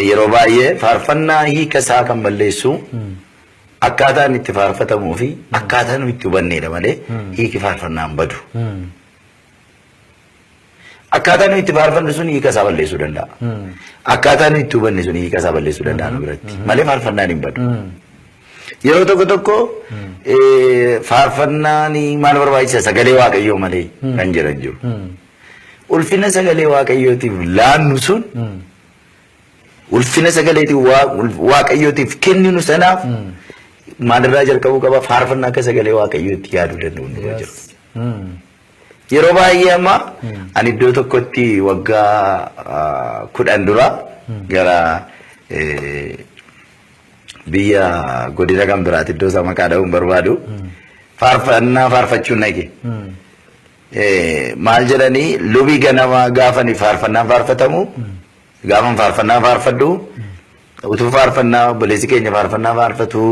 Yeroo baay'ee faarfannaa hiika isaa kan balleessu akkaataan itti faarfatamuu fi akkaataa nuyi itti hubanneedha malee hiiki faarfannaa hin badu. Akkaataa nuyi itti faarfannu sun hiika isaa balleessuu danda'a. Akkaataa nuyi itti hubanne sun hiika isaa balleessuu danda'a nu biratti malee faarfannaan hin badu. Yeroo tokko tokko faarfannaan maal barbaachisa sagalee Waaqayyoo malee kan jedhan jiru. Ulfina sagalee Waaqayyootiif laannu sun, ulfina sagaleetiin Waaqayyootiif kenninu sanaaf maalirraa jalqabuu qaba? Faarfannaa akka sagalee Waaqayyootti yaaduu danda'u nurra jira. Yeroo baay'ee amma ani iddoo tokkotti waggaa 10 dura gara biyya godina kan biraatti, iddoo isaa maqaa dha'uun barbaadu, faarfannaa faarfachuun dhaqe. Maal jedhanii, lubii ganama gaafani faarfannaan faarfatamu, gaafan faarfannaa faarfadhu, utuu faarfannaa obboleessi keenya faarfannaa faarfatu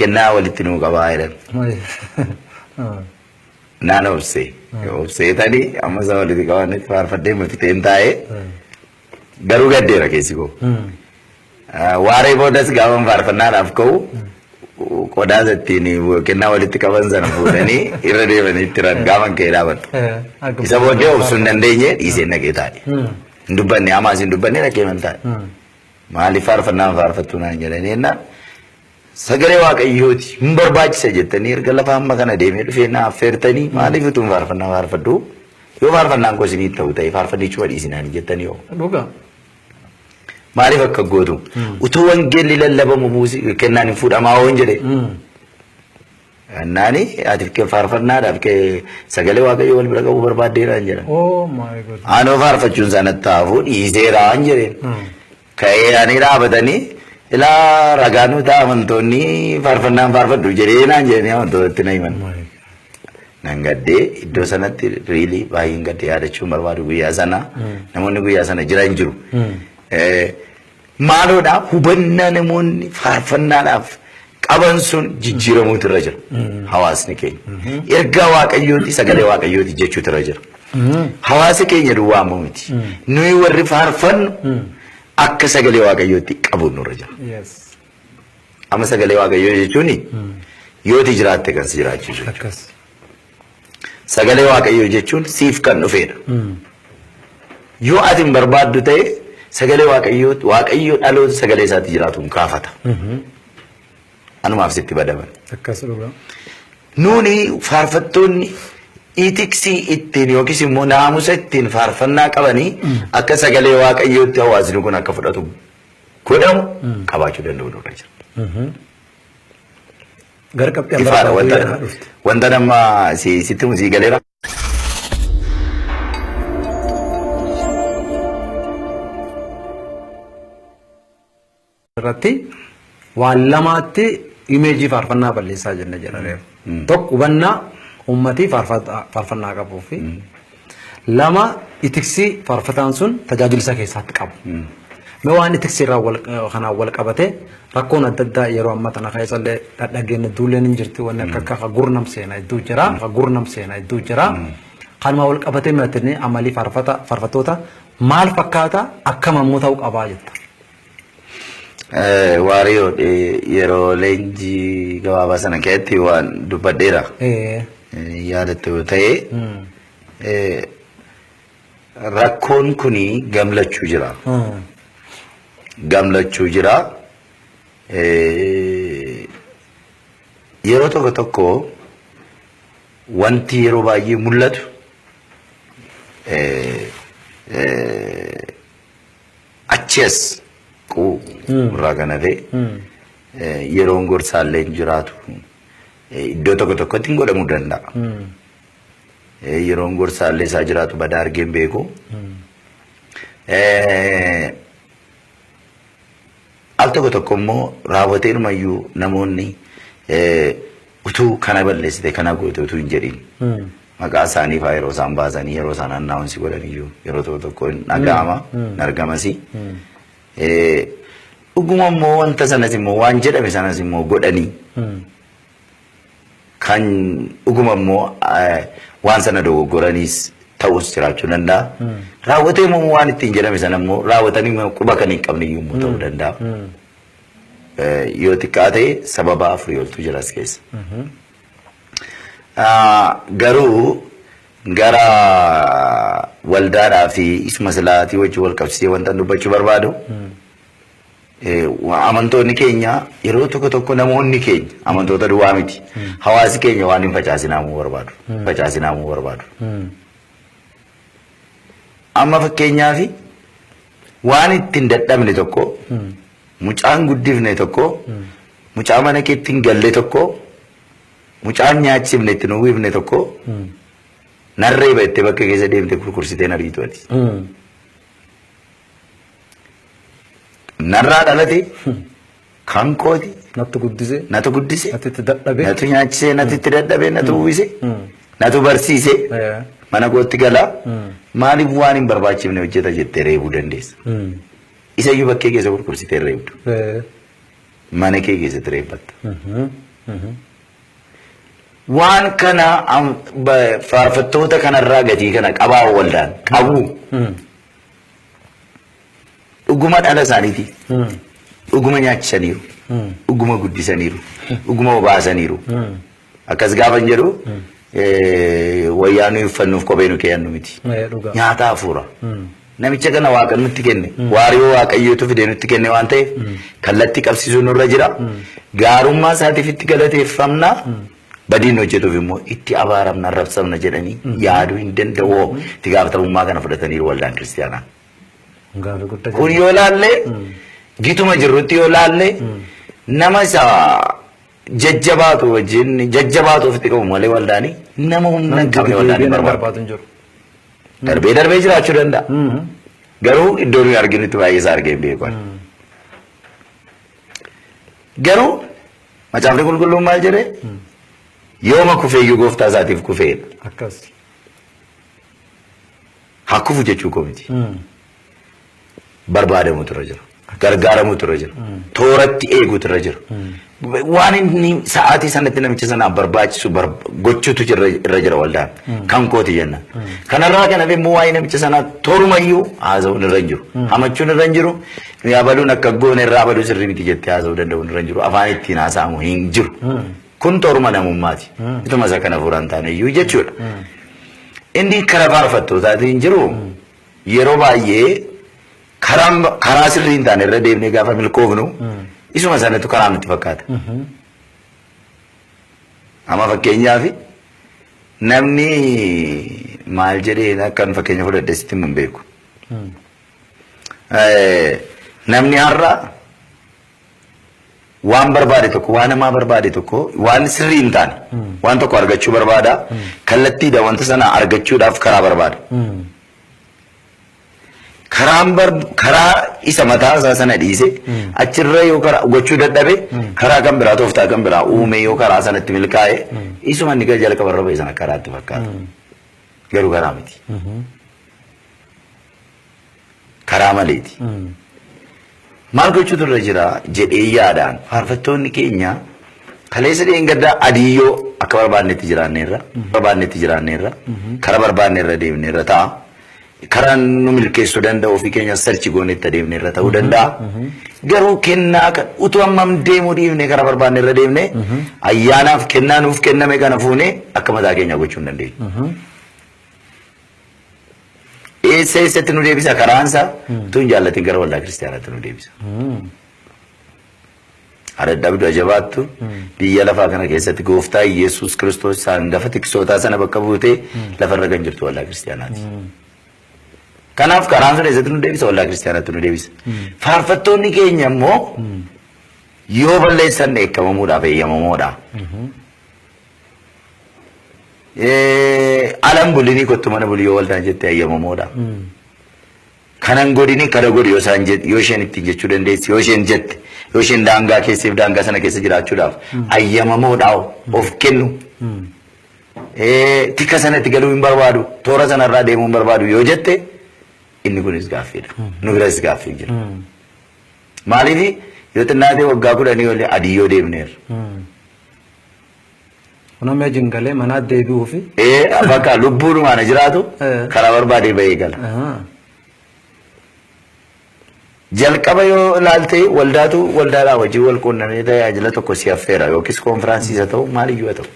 kennaa walitti nuu qabaa jedhan. Naan obsee. Obsee tani amma isa walitti qabanitti faarfadhee mafixeen taa'ee garuu gaddeera keessi koo. Waaree boodas gaafan faarfannaadhaaf ka'u qodaa ittiin kennaa walitti qaban sana fuudhanii irra deemanii itti ran gaafan ka'ee dhaabadhu. Isa booddee obsuu hin dandeenye, dhiisee naqee taa'e. Hin dubbanne, hamaas hin dubbanne, dhaqee man taa'e. Maaliif faarfannaan faarfattuu naan jedhanii jennaan, sagalee Waaqayyooti hin barbaachisa jettanii erga lafa hamma kana deemee dhufee na affeertanii, maaliif utuu faarfannaa faarfadhu, yoo faarfannaan koo isinii ta'u ta'e faarfannichuma dhiisinaan jettanii hoo. Dhugaa. Maaliif akka gootu? Utuu wangeelli lallabamu muuzii kennaan hin fuudhamaa hoon jedhe. Annaani ati faarfannaadhaaf sagalee Waaqayyoo wal bira qabuu barbaaddeera hin jedhan. Oh my God. Anoo faarfachuun sanatti hafu dhiiseera hin jedheen. Ka'ee ani dhaabatanii ilaa ragaa nu ta'a, amantoonni faarfannaan faarfadhu jedhee naan jedhanii amantootatti na himan. My God. Nan gaddee iddoo sanatti, really baay'een gaddee, yaadachuun barbaadu guyyaa sana, namoonni guyyaa sana jiran jiru. Maaloodha, hubannaa namoonni faarfannaadhaaf qaban sun jijjiiramuutu irra jira. Hawaasni keenya. Ergaa Waaqayyooti, sagalee Waaqayyooti jechuutu irra jira. Hawaasa keenya duwwaa ammoo miti. Nuyi warri faarfannu akka sagalee Waaqayyootti qabuun nurra jira. Amma sagalee Waaqayyoo jechuun yooti jiraatte kan si jiraachisu jechuudha. Sagalee Waaqayyoo jechuun siif kan dhufedha. Yoo ati hin barbaaddu ta'e sagalee Waaqayyoo, Waaqayyoo dhaloota sagalee isaatti jiraatu hin kaafata. Anumaaf sitti badaman. Akkas dhugaa. Nuuni faarfattoonni ethics ittiin yookiis immoo naamusa ittiin faarfannaa qabanii akka sagalee Waaqayyootti hawaasni kun akka fudhatu godhamu qabaachuu danda'u nurra jira. Gara qabxii Ifaadha barbaadu wanta yaada dhufte. Wanta nama si sitti musii galeera. Irratti waan lamaatti image faarfannaa balleessaa jenna jedha reefu. Tokko, hubannaa uummatii faarfannaa qabuu fi lama, ethics faarfataan sun tajaajila isaa keessatti qabu. Mee waan ethics irraa wal kanaan wal qabate rakkoon adda addaa yeroo ammaa tana keessa illee dhadhageenya duulleen hin jirti, wanni akka akka gurnam seena hedduu jira, gurnam seena hedduu jira. Kanuma wal qabatee meetinni amalii faarfattoota maal fakkaata, akkam ammoo ta'uu qabaa jetta? Waariyoo, yeroo leenjii gabaabaa sana keessatti waan dubbadheera. Yaadattu yoo ta'e, rakkoon kuni gamlachuu jira. Gamlachuu jira. Yeroo tokko tokko wanti yeroo baay'ee mul'atu achi as irraa kan hafe yeroon gorsaallee hin jiraatu. Iddoo tokko tokkotti hin godhamuu danda'a. Yeroon gorsaallee isaa jiraatu badaa argee hin beeku. Al tokko tokko immoo raawwateerumayyuu namoonni utuu kana balleessite, kana goote utuu hin jedhin maqaa isaanii fa'aa yeroo isaan baasanii, yeroo isaan announce godhan iyyuu yeroo tokko tokko hin dhaga'ama, hin argamasi. Dhuguma immoo wanta sanas immoo, waan jedhame sanas immoo godhanii, kan dhuguma immoo waan sana dogoggoraniis Ta'us jiraachuu danda'a. Raawwatee immoo waan ittiin jedhame sana immoo raawwatanii quba kan hin qabne iyyuu immoo ta'uu danda'a. Yoo xiqqaa ta'e sababa afurii oltu jira as keessa. Garuu gara waldaadhaa fi isuma silaatii wajjin wal qabsiisee wanta dubbachuu barbaadu, amantoonni keenya yeroo tokko tokko, namoonni keenya, amantoota duwwaa miti, hawaasi keenya waan hin facaasinaamuu barbaadu. Facaasinaamuu barbaadu. Amma fakkeenyaaf waan ittiin dadhabne tokko, mucaan guddifne tokko, mucaa mana keetti hin galle tokko, mucaan nyaachifne ittiin uwwifne tokko narree battee bakka keessa deemte gurgursitee ariitu ati. Narraa dhalate, kan kooti. Natti guddise. Natu guddise. Natti itti dadhabe. Natu nyaachisee, natu itti dadhabe, natu uwwise, natu barsiise, mana kootti galaa, maaliif waan hin barbaachifne hojjeta jettee reebuu dandeessa. Isa iyyuu bakkee keessa gurgursitee reebdu. Mana kee keessatti reebbatta. Waan kana faarfattoota kanarraa gatii kana qabaa waldaan qabu. Dhuguma dhala isaaniiti. Dhuguma nyaachisaniiru. Dhuguma guddisaniiru. Dhuguma obaasaniiru. Akkas gaafa hin jedhu, wayyaa nuyi uffannuuf kophee nu keeyyannu miti. Nyaata hafuura. Namicha kana Waaqa nutti kenne. Waariyoo Waaqayyootu fidee nutti kenne waan ta'eef kallattii qabsiisuu nurra jira. Gaarummaa isaatiif itti galateeffamna. Badiin hojjetuuf immoo itti abaaramna, arrabsamna jedhanii yaaduu hin danda'u. Itti gaafatamummaa kana fudhataniiru waldaan kiristaanaa. Gaaffii guddaa. Kun yoo laalle, gituma jirrutti yoo laalle, nama isa jajjabaatu wajjin jajjabaatu ofitti qabu malee waldaanii nama humna hin qabne waldaan hin barbaadu. Barbaadu hin jiru. Darbee darbee jiraachuu danda'a. Garuu iddoo nuyi arginutti baay'ee isaa argee hin beeku. Garuu Macaafni Qulqulluun maal jedhee? Yooma kufeeyyuu gooftaa isaatiif kufeedha. Akkas. Haa kufu jechuu koo miti. Barbaadamutu irra jira. Gargaaramutu irra jira. Tooratti eeguutu irra jira. Waan inni sa'aatii sanatti namicha sanaaf barbaachisu gochuutu irra jira waldaan. Kan kooti jenna. Kanarraa kan hafe immoo waa'ee namicha sanaa torumayyuu haasa'uun irra hin jiru. Hamachuun irra hin jiru. Nuyi abaluun akka goone irraa abaluu sirrii miti jettee haasa'uu danda'uun irra hin jiru. Afaan ittiin haasa'amu hin jiru. Kun toruma namummaati. Ituma isa kana fuuraan taane iyyuu jechuudha. Inni karaa faarfattootaatiin jiru, yeroo baay'ee karaa sirrii hin taane irra deemnee gaafa milkoofnu isuma sanatu karaa nutti fakkaata. Amma fakkeenyaaf namni maal jedhee akkan fakkeenya fudhadhe sitti hin beeku. Namni har'a waan barbaade tokko, waan hamaa barbaade tokko, waan sirrii hin taane waan tokko argachuu barbaada. Kallattiidha wanta sana argachuudhaaf karaa barbaada. Karaan bar karaa isa mataa isaa sana dhiise achirra yoo karaa gochuu dadhabe, karaa kan biraa, tooftaa kan biraa uume, yoo karaa sanatti milkaa'e, isuma inni jalqaba irra ba'e sana karaatti fakkaata. Garuu karaa miti. Karaa maleeti. Maal gochuutu irra jira jedhee yaadaan, faarfattoonni keenya kaleessa dheengaddaa adiyyoo akka barbaannetti jiraanneerra, barbaannetti jiraanneerra, karaa barbaanneerra deemneerra ta'a. Karaa nu milkeessuu danda'u ofii keenya search goonetti adeemneerra ta'uu danda'a. Garuu kennaa kan utuu hammam deemuu dhiifne, karaa barbaanneerra deemne, ayyaanaaf kennaa nuuf kenname kana fuunee akka mataa keenya gochuu hin dandeenyu. Eessa eessatti nu deebisa karaan isaa? Utuu hin jaallatin gara waldaa kiristaanaatti nu deebisa. Adda jabaattu biyya lafaa kana keessatti gooftaa Yesuus Kiristoos isa hangafa tiksootaa sana bakka buutee lafarra kan jirtu waldaa kiristaanaati. Kanaaf karaan sun eessatti nu deebisa? Waldaa kiristaanaatti nu deebisa. Faarfattoonni keenya immoo yoo balleessan dheekkamamuudhaaf eeyyamamoodha. Alan bulinii kottu mana bulii yoo waldaan jette eeyyamamoodha. Kanan godhini kana godhi yoo isaan yoo isheen ittiin jechuu dandeessi, yoo isheen jette, yoo isheen daangaa keesseef daangaa sana keessa jiraachuudhaaf ayyamamoodha of kennu. Tika sanatti galuu hin barbaadu, toora sanarraa deemuu hin barbaadu yoo jette, inni kunis gaaffiidha. Nu biras gaaffii jira. Maaliif, yoo xinnaatee waggaa 10 olii adiyyoo deemneerra. Kun amma jingalee manaa deebi'uu fi. Bakka lubbuudhumaan jiraatu karaa barbaadee bahee gala. Jalqaba yoo ilaalte waldaatu waldaadhaa wajjin wal quunnamee tajaajila tokko si affeera yookiis konfiraansii isa ta'u maaliyyuu haa ta'u.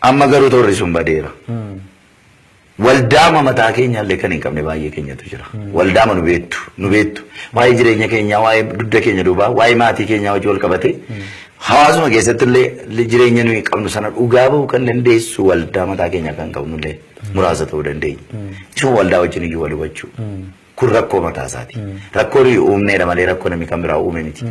Amma garuu toorri sun badeera. Waldaama mataa keenya illee kan hin qabne baay'ee keenyatu jira. Waldaama nu beektu nu beektu waa'ee jireenya keenyaa, waa'ee dugda keenya duubaa, waa'ee maatii keenyaa wajjin wal qabate hawaasuma keessatti illee jireenya nuyi qabnu sana dhugaa bahuu kan dandeessu waldaa mataa keenyaa kan qabnu illee muraasa ta'uu dandeenya. Isuma waldaa wajjin iyyuu wal hubachuu. Kun rakkoo mataa isaati. Rakkoo nuyi uumneedha malee rakkoo namni kan biraa uume miti.